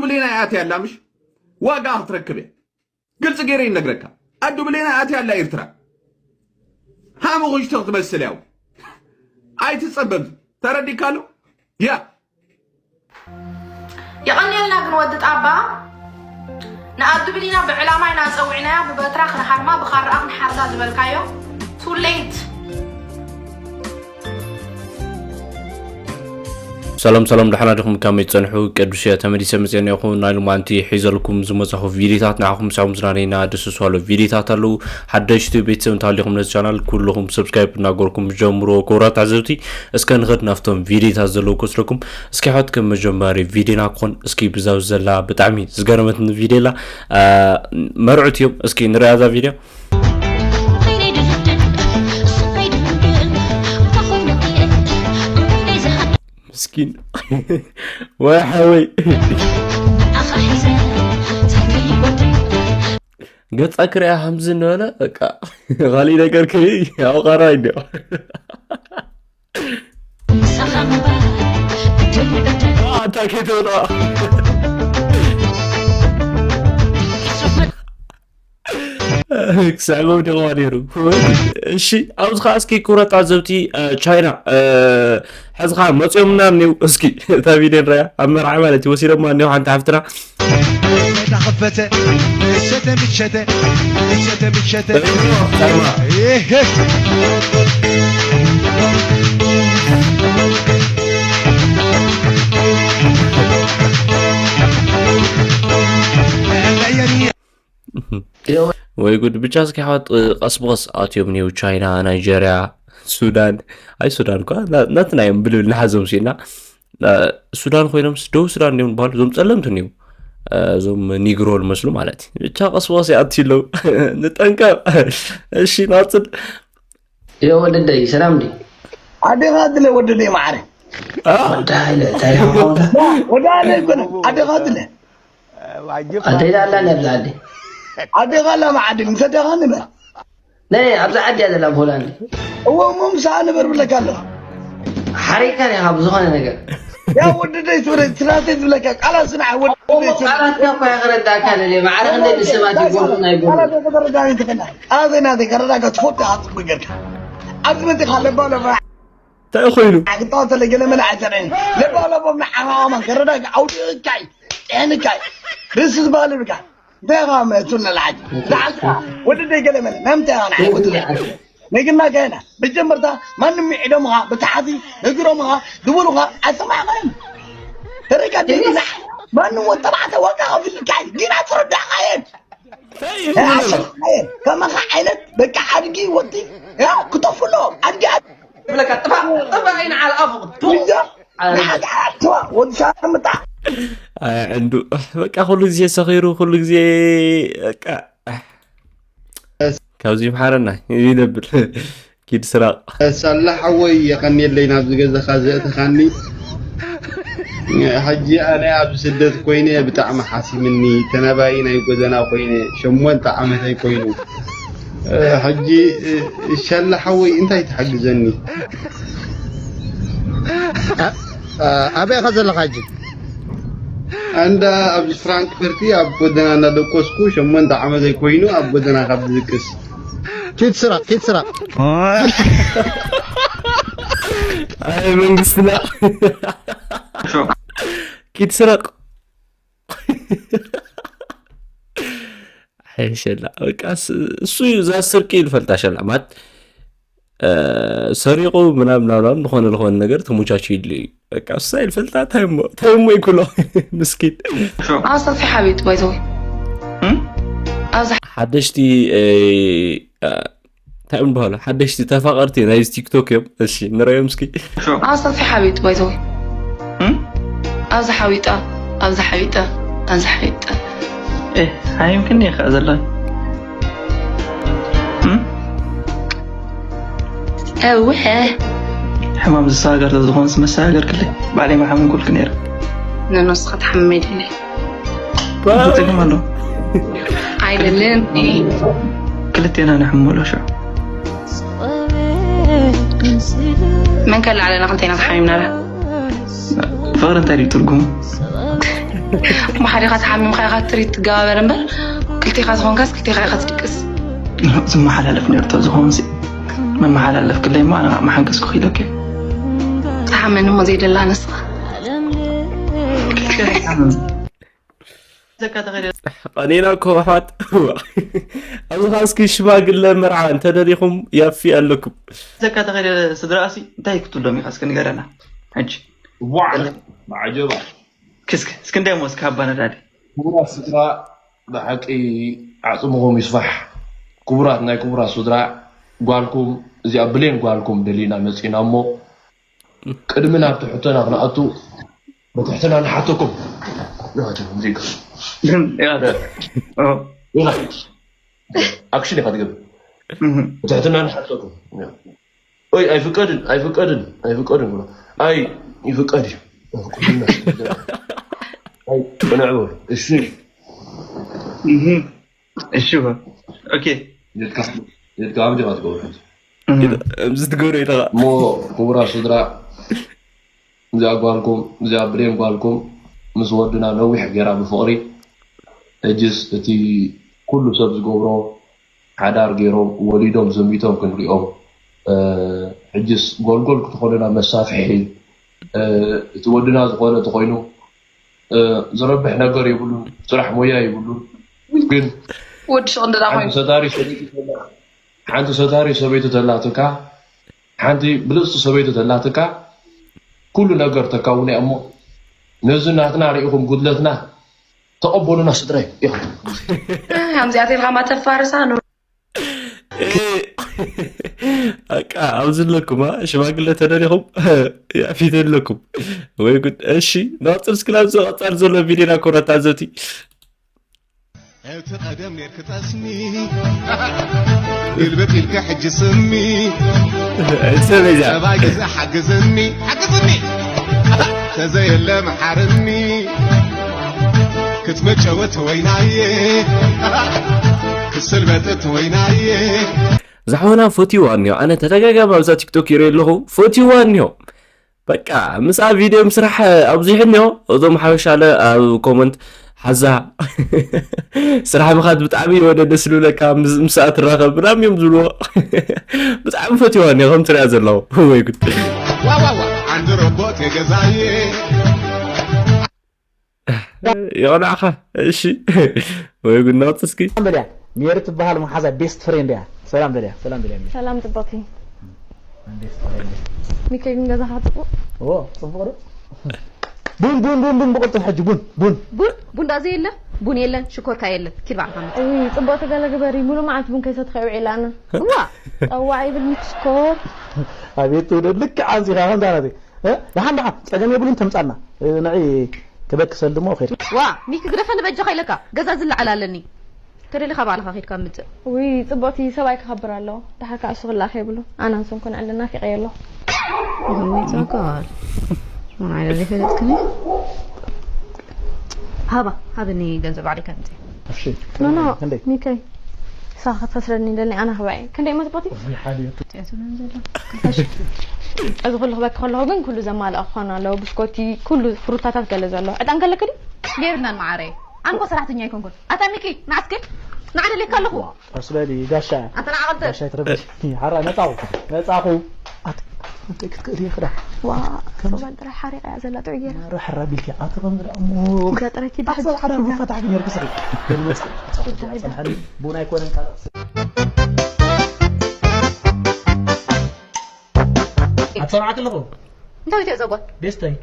ብሌና ኣትያ ኣላ ምሽ ዋጋ ክትረክብ እያ። ግልፂ ገይረ ይነግረካ። ኣዱ ብሌና ኣትያ ኣላ ኤርትራ። ሃመ ኹሽቲ ክትመስል ያው ኣይትፀበብ። ተረዲካ ኣሎ ያ የቐንየልና ግን ወዲ ጣባ ንኣዱ ብሊና ብዕላማ ኢና ፀዊዕናያ ብበትራ ክንሃርማ ብኻርኣ ክንሓርዳ ዝበልካዮ too late ሰላም ሰላም ደሓና ዲኹም? ከመይ ትጸንሑ? ቅዱስ እየ ተመሊሰ መጽአ እኒአኹ። ናይ ሎማዓንቲ ሒዘልኩም ዝመጻኹ ቪዲዮታት ንዓኹም ሳኹም ዝናነይና ደስስዋሎ ቪዲዮታት ኣለዉ። ሓደሽቲ ቤተሰብ እንተሃሊኹም ነዚ ቻናል ኩልኹም ሰብስክራይብ እናገርኩም ጀምርዎ። ክቡራት ተዓዘብቲ እስከ ንኸድ ናብቶም ቪዲዮታት ዘለዉ ክወስደኩም። እስኪ ሕት ከም መጀመሪ ቪዲዮና ክኾን እስኪ ብዛው ዘላ ብጣዕሚ ዝገረመትኒ ቪዲዮ ኣላ። መርዑት እዮም። እስኪ ንሪኣ እዛ ቪዲዮ። ምስኪን ወይ ሓወይ ገጻ ክሪኣ ከምዚ ነበለ በቃ ካሊእ ነገር ከይ ኣውቃራ ይደ ኣታ ከይተወጣ ክስዕቦም ዲኹማ ነይሩ። እሺ ኣብዚ ከዓ እስኪ ክብረት ተዓዘብቲ ቻይና ሕዚ ከዓ መፅኦምና እኒው እስኪ እታ ቪድዮ ንረያ ኣብ መርዓ ማለት እዩ ወሲዶማ እኒው ሓንቲ ሓፍትና ተኸፈተ እሸተ ምሸተ እሸተ ምሸተ ይሄ ወይ ጉድ ብቻ እስኪ ሓዋት ቀስ ብቀስ ኣትዮም ኒው ቻይና ናይጀርያ ሱዳን ኣይ ሱዳን እኳ ናትና እዮም ብልብል ንሓዞም ሲና ሱዳን ኮይኖም ደቡብ ሱዳን እዮም በሃሉ እዞም ፀለምቲ እዮም እዞም ኒግሮ ዝመስሉ ማለት እዩ ብቻ ቀስ ብቀስ ይኣትዩ ኣለዉ ንጠንቀቅ እሺ ናፅል ወደደይ ሰላም ዲ ኣዴኻ ድለ ወደደይ ማዕረ ወዳለ እንታይ ወዳለ ይኮነ ኣዴኻ ድለ ኣደይ ዳላ ነብላ ኣደ ኣዴኻ ላ ማዓድል ምስ ኣዴኻ ንበር ናይ ኣብዛ ዓዲ እያ ዘላ ብሆላንድ እዎ እሞ ምሳኣ ንበር ብለካ ኣለኻ ሓሪካ ዲኻ ብዝኾነ ነገር ያ ወደደይ ትብለ ትራቴ ትብለካ ቃላት ስምዓ ወደደይ ቃላትካ እኳ ይክረዳእካ ለለ ማዕረ ክንደይ ንሰባት ይጎልኩ ናይ ጎልኩ ቃላት ከተረዳኒ ትኽእላ ቃላት ናተይ ከረዳእካ ትፈልጦ ኢኻ ጽቡቅ ጌርካ ኣብዚ መጺኻ ለባለባ እንታይ ኮይኑ ክጣወተለ ገለ መለ ኣይተረኒ ለባለቦም ንዓኻ ከማን ከረዳእካ ኣውዲቕካ እዩ ጥሕንካ እዩ ርእሲ ዝበሃል ይብልካ እንታይ ኢኻ መእቱና ለዓል ለዓልካ ወዲ ደይ ገለ መለ ናይ ምንታይ ኢኻ ንዓይ ወዲ ደይ ነግና ከይና መጀመርታ ማንም ሚዒዶምኻ ብታሕቲ ነግሮምኻ ድውሉኻ ኣይሰማዕኻዮም ተረካ ዲና ማንም ወድ ተባዕተ ዋጋ ከፊልካ ዲና ተረዳእኻየን ከማኻ ዓይነት በቃ ኣድጊ ወዲ ክጠፍሎ ኣድጊ ብለካ ጥፋእ ጥፋእ ይንዓል ኣፉ ወዲ ሳምጣ እንዱ በቃ ኩሉ ግዜ ሰኺሩ ኩሉ ግዜ በቃ ካብዚ ይምሓረና ይነብል ኪድ ስራቕ ሳላ ሓወይ የቐንየለይ ናብዚ ገዛኻ ዘእተኻኒ ሕጂ ኣነ ኣብ ስደት ኮይነ ብጣዕሚ ሓሲምኒ ተናባይ ናይ ጎደና ኮይነ ሸሞንተ ዓመተይ ኮይኑ ሕጂ ሻላ ሓወይ እንታይ ትሓግዘኒ ኣበይ ኢኻ ዘለኻ ሕጂ ኣንዳ ኣብዚ ፍራንክፈርቲ ኣብ ጎደና እናደቆስኩ ሸሞንተ ዓመተይ ኮይኑ ኣብ ጎደና ካብ ዝቅስ ኪድ ስራቅ ኪድ ስራቅ ኣይ መንግስትና ኪድ ስራቅ ሸላ በቃ እሱ እዩ እዛ ስርቂ ይፈልጣ ሸላ ማለት ሰሪቑ ምናምን ምናምን ዝኾነ ዝኾነ ነገር ተሞቻቹ ይድልዩ እዩ በቃ እሱ ኣይልፈልጣ ታይሞ ታይሞ ይኩሎ ምስኪን ኣሰፊ ሓቢጥ ባይዘው ሓደሽቲ እንታይ እዮም ዝበሃሉ ሓደሽቲ ተፋቀርቲ ናይ ቲክቶክ እዮም እሺ ንረዮም እስኪ ኣሰፊ ሓቢጥ ባይዘው ኣብዚ ሓዊጣ ኣብዚ ሓዊጣ ኣብዚ ሓዊጣ ሓሚምክኒ እየ ከዓ ዘለኒ እውሐ ሕማም ዝሰጋገር ተዝኾንስ መሰጋገርክለይ ባዕለይ ምሓመምኩልኪ ነይረ ንነስኻ ትሓምም ኣይደለ ጸገም ኣሎ ኣይደልን ክልቴና ንሕመሎ ሽዑ መን ከለዓለና ክልቴና ተሓሚምና ዳ ፍቕሪ እንታይ ድዩ ትርጉሙ እሞ ሓደ ኢኻ ተሓሚምካ ኢኻ ትሪት ትገባበር እምበር፣ ክልቴኻ ዝኾንካስ ክልቴኻ ኢኻ ትድቅስ። ዝመሓላለፍ ነርቶ ዝኾንሲ መመሓላለፍ ክለይ እሞ ኣነ ከዓ መሓገዝኩ ክኢለክ። ተሓመን እሞ ዘይደላ ንስኻ። ዘካ ተኸደ ቀኒና እኮ ኣሕዋት። ኣብዚ ኸዓ እስኪ ሽማግለ መርዓ እንተደሊኹም ያፊ ኣለኩም። ዘካ ተኸደ ስድራ ኣሲ እንታይ ክትብሎም ኢኻ እስኪ ንገረና። ሕጂ ዋዕ ማዓጀባ ክስክ እስኪ እንታይ ሞስ ካብ ባነዳዲ ክቡራት ስድራ ብሓቂ ዓፅምኹም ይስፋሕ። ክቡራት ናይ ክቡራት ስድራ ጓልኩም እዚኣ ብሌን ጓልኩም ደሊና መፂና እሞ ቅድሚ ናብቲ ሕቶና ክንኣቱ ብትሕትና ንሓተኩም። ንኣቱ ሙዚቃ ግን ኢኻ ኣክሽን ኢኻ ትገብር። ብትሕትና ንሓተኩም። ኦይ ኣይፍቀድን ኣይፍቀድን ኣይፍቀድን ብሎ ኣይ ይፍቀድ እዩ። ኣይ ቅንዕ በሉ እሺ። እሺ ኦኬ የድካ የድካ ኣብ ጀባ ትገብር ሕጂ እምዚ ትገብሮ ኢኻ። እሞ ክቡራት ስድራ እዚኣ ጓልኩም እዚኣ ብሌን ጓልኩም ምስ ወድና ነዊሕ ገይራ ብፍቕሪ ሕጅስ እቲ ኩሉ ሰብ ዝገብሮ ሓዳር ገይሮም ወሊዶም ዘሚቶም ክንሪኦም ሕጅስ ጎልጎል ክትኾነና መሳፍሒ እቲ ወድና ዝኾነ እንተኾይኑ ዝረብሕ ነገር የብሉን፣ ስራሕ ሞያ የብሉን። ግን ወዲ ሸቕ እንድዳ ሓንቲ ኮይኑ ሰታሪ ሰበይቲ ተላ- ሓንቲ ሰታሪ ሰበይቲ ተላትካ ሓንቲ ብልፅቲ ሰበይቲ ተላትካ ኩሉ ነገር ተካውነ እሞ ነዚ ናትና ርኢኹም ጉድለትና ተቐበሉና ስድራይ ኢኹም። ከምዚኣ ተልካ ማተፋርሳ ኑ በቃ ኣብዚ ኣለኩም አ፣ ሽማግለ ተደሊኹም ፊት ኣለኩም ወይ ጉድ። እሺ ንቐፅል እስኪ ናብዚ ቀፃሊ ዘሎ ቪድዮና ክብረት ተዓዘብቲ። እቲ ቀደም ኔርክ ጠስሚ ግልብጥ ኢልካ ሕጂ ስሚ ሰበዛ ጠባይ ግዜ ሓግዝኒ ሓግዝኒ ተዘየለ መሓርኒ ክትመጨወት ወይናየ ክትስልበጥት ወይናየ ዝሓወና ፈትይዋ እኒሆ። ኣነ ተደጋጋሚ ኣብዛ ቲክቶክ ይርኢ ኣለኹ፣ ፈትይዋ እኒሆ። በቃ ምስኣ ቪድዮ ምስራሕ ኣብዚሑ እኒሆ። እዞም ሓበሻለ ኣብ ኮመንት ሓዛ ስራሕ ምኻድ ብጣዕሚ ወደ ደስ ዝብለካ ምስ- ምስኣ ትራኸብ ምናምን እዮም ዝብልዎ። ብጣዕሚ ፈትይዋ እኒሆ ከም ትሪኣ ዘለኹ። ወይ ጉድ። ዋዋዋ ዓንዲ ረቦት የገዛየ የቕናዕኻ። እሺ ወይ ጉድ። ናውፅ እስኪ ሰላም በልያ። ሜሪ ትበሃል መሓዛ ቤስት ፍሬንድ እያ። ሰላም በልያ። ሰላም በልያ። ሜሪ። ሰላም ጽቡቕቲ። ቤስት ፍሬንድ። ሚካኤል ግን ገዛኻ ጽቡቕ። ኦ ጽቡቕ ዶ? ቡን ቡን ቡን ቡን ብቕልጡፍ ሕጂ ቡን ቡን። ቡን ቡን ዳኣ ዘየለ ቡን የለን ሽኮርካ የለን ኪድ ባዕልካ ምጽእ። እይ ጽቡቕቲ ገለ ግበሪ ሙሉ መዓልቲ ቡን ከይሰትኸ ውዒላ ኣነ። እዋ ጠዋዕ ይብል ሚኪ ሽኮር። ኣቤት ትውደድ ልክዕ ኣንዚኻ ከምዛ ናተይ። እ? ደሓን ደሓን ጸገም የብሉን ተምጻና። እ፣ ንዒ ክበክሰል ድሞ ኸይድ። ዋ ሚኪ ግደፈኒ በጃኻ ኢለካ ገዛ ዝለዓል ኣለኒ። ተደሊኻ ባዕልኻ ኸይድካ ምጽእ። ውይ ጽቡቕቲ ሰብኣይ ክኸብር ኣለዎ። ደሓር ከዓ እሱ ክለኣኽ የብሉ። ኣነ ንስን ኩን ዕልና ፊቐዮ ኣለኹ። ይኸውኒ ተጓል ምን ዓይነት ዘይፈለጥክኒ ሃባ ሃብኒ ገንዘብ ባዕልካ ምጽእ። እሺ። ኖኖ ክንደይ? ሚከይ ሳኻ ክትከስረኒ እንደኒ ኣነ ክባይ ክንደይ መጥቦቲ ሓደ ትእትብለን ዘሎ እዚ ኩሉ ክበኪ ከለኹ ግን ኩሉ ዘማልኦ ክኾን ኣለዎ። ብስኮቲ ኩሉ ፍሩታታት ገለ ዘሎ ዕጣን ከለክ ድዩ? የብልናን መዓረይ ኣነ እኮ ሰራሕተኛ ኣይኮንኩን። ኣታ ሚኪ ንዓስከ ንዓደለካ ኣለኹ። ቀስ በሊ ጋሻ ኣታ ንዓቐልተ ጋሻ ይትረብሽ። ሓራ ነጻኹ ነጻኹ። ኣት እንታይ ክትክእል ይኽዳ ዋ ሶባል ጥራይ ሓሪቓ እያ ዘላ ጥዑይ ገይራ ማራ ሕራ ቢልኪ ኣቲ ከም ዝዳ እሞ እዛ ጥራይ ኪዳ ኣቲ ሰብ ሓዳር ብፈታሕ ግን የርክስኺ። ገልመጽ ጸሓኒ ቡን ኣይኮነን ካልእ ኣትሰምዓክ ኣለኹ እንታይ ትእዘጓል ቤስተይ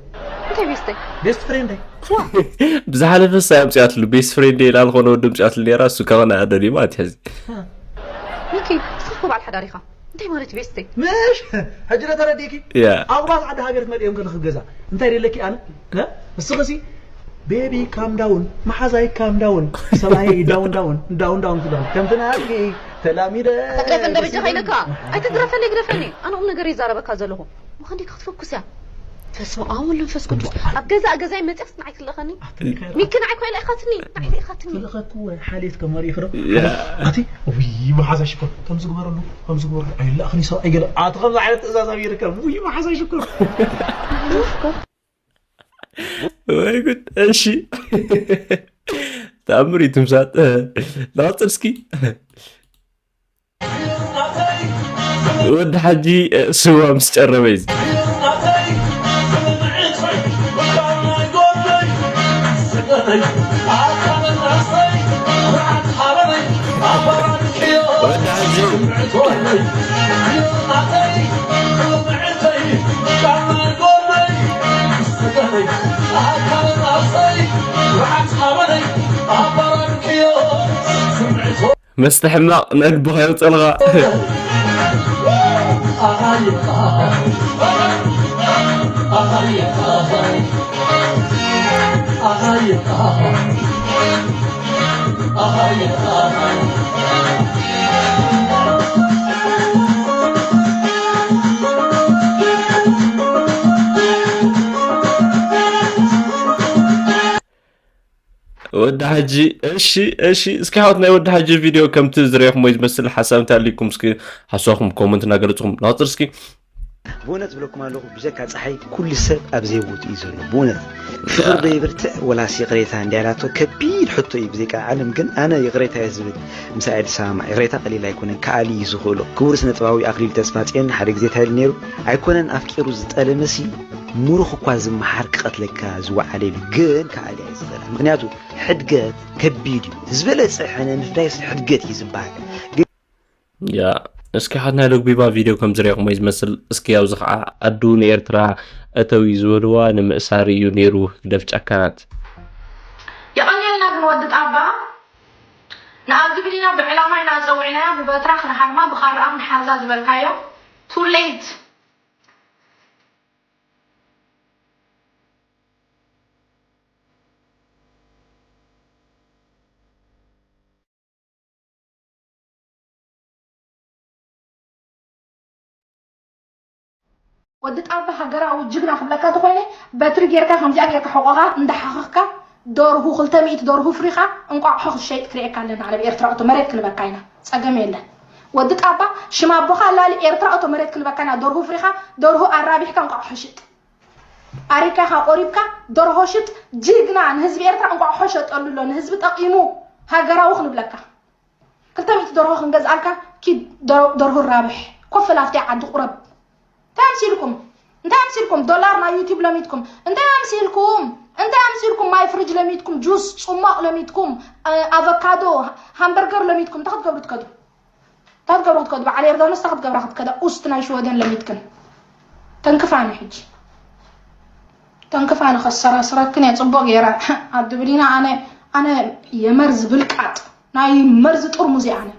እንታይ ቤስተይ ቤስት ፍሬንደይ ብዝሓለፈ ሳይ ኣምፅኣትሉ ቤስት ፍሬንድ ኢላ ዝኾነ ወዲ ኣምፅኣትሉ ነራ እሱ ከቐና ደልዩ ማለት ሕዚ ሚኪ እስኻ እኮ በዓል ሓዳር ኢኻ እንታይ ማለት እዩ ቤስተይ ምሽ ሕጂ ዶ ተረዲእኪ ያ ኣብ ራስ ዓዲ ሃገር ክትመፅኦም ከለኺ ገዛ እንታይ ደለኪ ኣነ እ? ንስኺ ሲ ቤቢ ካም ዳውን መሓዛይ ካም ዳውን ሰብኣይ ዳውን ዳውን ዳውን ዳውን ትለኹ ከምቲ ናትኪ ተላሚደ ግደፈ እንደ በጃኻ ኢለካ ኣይትድረፈለይ ግደፈኒ ኣነ ቁም ነገር ይዛረበካ ዘለኹ ምዃን ክትፈኩስ እያ ተስፋ ኣሁን መንፈስ ቅዱስ ኣብ ገዛ ገዛይ መፅያስ ንዓይ ትልእኸኒ ሚኪ ንዓይ ኮይለ ኢኻትኒ ንዓይ ኢኻትኒ ትልኸኩ ሓሌት ከማሪ ይኽዶ ያ ኣቲ ውይ መሓዛ ሽኮር ከምዚ ግበረሉ ከምዚ ግበረሉ ኣይላእኽኒ ሰብ ኣይገለ ኣቲ ከምዚ ዓይነት ትእዛዝ ኣብ ይርከብ ውይ መሓዛ ሽኮር ወይ ጉድ። እሺ፣ ተኣምር እዩ ትምሳጥ። ናጽር እስኪ። ወዲ ሓጂ፣ ስዋ ምስ ጨረበ እዩ። ወዲ ሓጂ። መስተ ሕማቕ ነግብኻ የውፅልኻ። ወዲ ሓጂ፣ እሺ፣ እሺ፣ እስኪ ሓወት ናይ ወዲ ሓጂ ቪድዮ ከምቲ ዝረኹም ወይ ዝመስል ሓሳብ እንተሃልዩኩም እስኪ ሓሳብኩም ኮመንት እናገለጽኩም ናጽር እስኪ። ብእውነት ዝብለኩም ኣለኹ፣ ብጀካ ፀሓይ ኩሉ ሰብ ኣብ ዘይቦትኡ እዩ ዘሎ። ብእውነት ፍቕር ዶ ይብርትዕ ወላስ ይቕሬታ እንዲያ ኢላቶ ከቢድ ሕቶ እዩ። ብዘይካ ዓለም ግን ኣነ ይቕሬታ እየ ዝብል፣ ምሳይ ኣይድሰማማዕ። ይቕሬታ ቀሊል ኣይኮነን፣ ከኣሊ እዩ ዝኽእሎ። ክቡር ስነ ጥበባዊ ኣክሊሉ ተስፋጽዮን ሓደ ግዜ እንታይ ኢሉ ነይሩ? ኣይኮነን ኣፍቂሩ ዝጠለመሲ፣ ምሩኽ እኳ ዝመሓር ክቐትለካ ዝወዓለ ኢሉ፣ ግን ከኣሊ ኣይዝኽእላ። ምኽንያቱ ሕድገት ከቢድ እዩ። ዝበለጸ ሕነ ምፍዳይስ ሕድገት እዩ ዝበሃል። ግን ያ እስኪ ሓት ናይ ለጉቢባ ቪድዮ ከም ዝረኹም ወይ ዝመስል እስኪ ኣብዚ ከዓ ኣዱ ንኤርትራ እተዊ ዝበልዋ ንምእሳር እዩ ነይሩ ህግደፍ ጨካናት። የቐንየልና ግን ወዲ ጣባ ንኣዱ ብሊና ብዕላማ ኢና ዝፀውዕናያ ብበትራ ክንሃርማ ብኻርኣ ክንሓርዛ ዝበልካዮ too late። ወዲ ጣባ ሃገራዊ ጅግና ክብለካ ተኾይነ በትሪ ጌርካ ከምዚኣ ጌርካ ሕቆኻ እንዳሓኸኽካ ደርሁ ክልተ ሚእቲ ደርሁ ፍሪኻ እንቋቑሖ ክትሸይጥ ክርእየካ ኣለና። ኣነ ብኤርትራ እቶ መሬት ክንበካ ኢና ጸገም የለን። ወዲ ጣባ ሽም ኣቦኻ ኣላሊ ኤርትራ እቶ መሬት ክንበካ ኢና። ደርሁ ፍሪኻ ደርሁ ኣራቢሕካ እንቋቑሖ ሽጥ። ኣሪካኻ ቆሪብካ ደርሆ ሽጥ። ጅግና ንህዝቢ ኤርትራ እንቋቑሖ ሸጠሉ ኣሎ ንህዝቢ ጠቒሙ ሃገራዊ ክንብለካ። ክልተ ሚእቲ ደርሆ ክንገዝኣልካ ኪድ ደርሆ ራብሕ ኮፍ ላፍቲ ዓዲ ቁረብ። እንታይ ኣምሲልኩም እንታይ ኣምሲልኩም ዶላር ናይ ዩቲብ ለሚትኩም እንታይ ኣምሲልኩም እንታይ ኣምሲልኩም ማይ ፍርጅ ለሚትኩም ጁስ ጽሟቕ ለሚትኩም ኣቨካዶ ሃምበርገር ለሚትኩም እንታይ ክትገብሩ ትከዱ እንታይ ክትገብሩ ክትከዱ በዓል ዮርዳኖስ እንታይ ክትገብራ ክትከዳ ኡስት ናይ ሽወደን ለሚትክን ተንክፋኒ ሕጂ ተንክፋኒ ከሰራስረክን እየ ጽቡቕ ገይረ ኣዱ ብሊና ኣነ ኣነ የመርዝ ብልቃጥ ናይ መርዚ ጥርሙዝ እየ ኣነ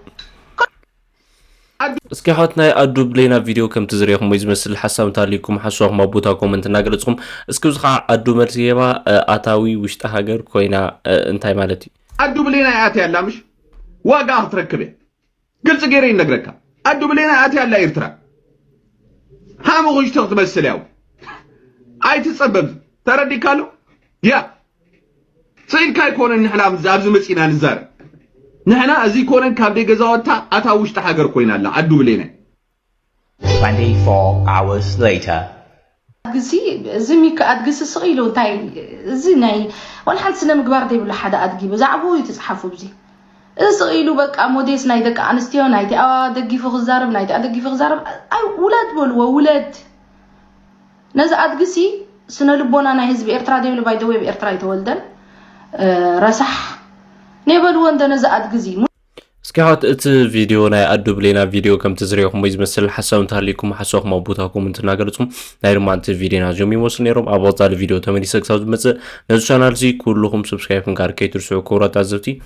እስኪ ሓወት ናይ ኣዱ ብሌና ቪድዮ ከምቲ ዝሪእኹም ወይ ዝመስል ሓሳብ እንተሃልዩኩም ሓሳብኩም ኣብ ቦታ ኮመንት እናገለፅኩም እስኪ እዚ ከዓ ኣዱ መልሲ ሄባ ኣታዊ ውሽጢ ሃገር ኮይና እንታይ ማለት እዩ ኣዱ ብሌና እያ ኣትያ ኣላ ምሽ ዋጋ ክትረክብ እያ ግልፂ ገይረ ይነግረካ ኣዱ ብሌና እያ ኣትያ ኣላ ኤርትራ ሓሙኽሽቲ ክትመስል ያው ኣይትፀበብ ተረዲካ ኣሎ ያ ስኢልካ ኣይኮነን ንሕና ኣብዚ መፂና ንዛረብ ንሕና እዚ ኮነን ካብ ደይ ገዛወታ ኣታ ውሽጢ ሃገር ኮይና ኣላ ዓዱ ብሌነ 24 hours later. ኣድግሲ እዚ ሚካ ኣድግሲ ስቕ ኢሉ እንታይ እዚ ናይ ዋላ ሓንቲ ስነ ምግባር ዘይብሉ ሓደ ኣድጊ ብዛዕባኡ እዩ ትፅሓፉ ብዚ እዚ ስቕ ኢሉ በቃ ሞዴስ ናይ ደቂ ኣንስትዮ ናይቲኣ ደጊፉ ክዛረብ ናይቲኣ ደጊፉ ክዛረብ ኣይ ውለድ በልዎ ውለድ ነዚ ኣድግሲ ስነ ልቦና ናይ ህዝቢ ኤርትራ ዘይብሉ ባይደወይ ኣብ ኤርትራ ኣይተወልደን ረሳሕ ኔበልዎ እንደ ነዚ ኣድግዚ እስኪ ሓወት እቲ ቪድዮ ናይ ኣዱ ብሌና ቪድዮ ከምቲ ዝሪኦኹም ወይ ዝመስል ሓሳብ እንተሃሊኩም ሓሳብኩም ኣብ ቦታ ኮመንት እናገለፅኩም ናይ ድማ እቲ ቪድዮና እዚኦም ይመስሉ ነይሮም ኣብ ቀፃሊ ቪድዮ ተመሊሰ ክሳብ ዝመፅእ ነዚ ቻናል እዚ ኩልኹም ሰብስክራይብ ምግባር ከይትርስዑ ክቡራት ኣዘብቲ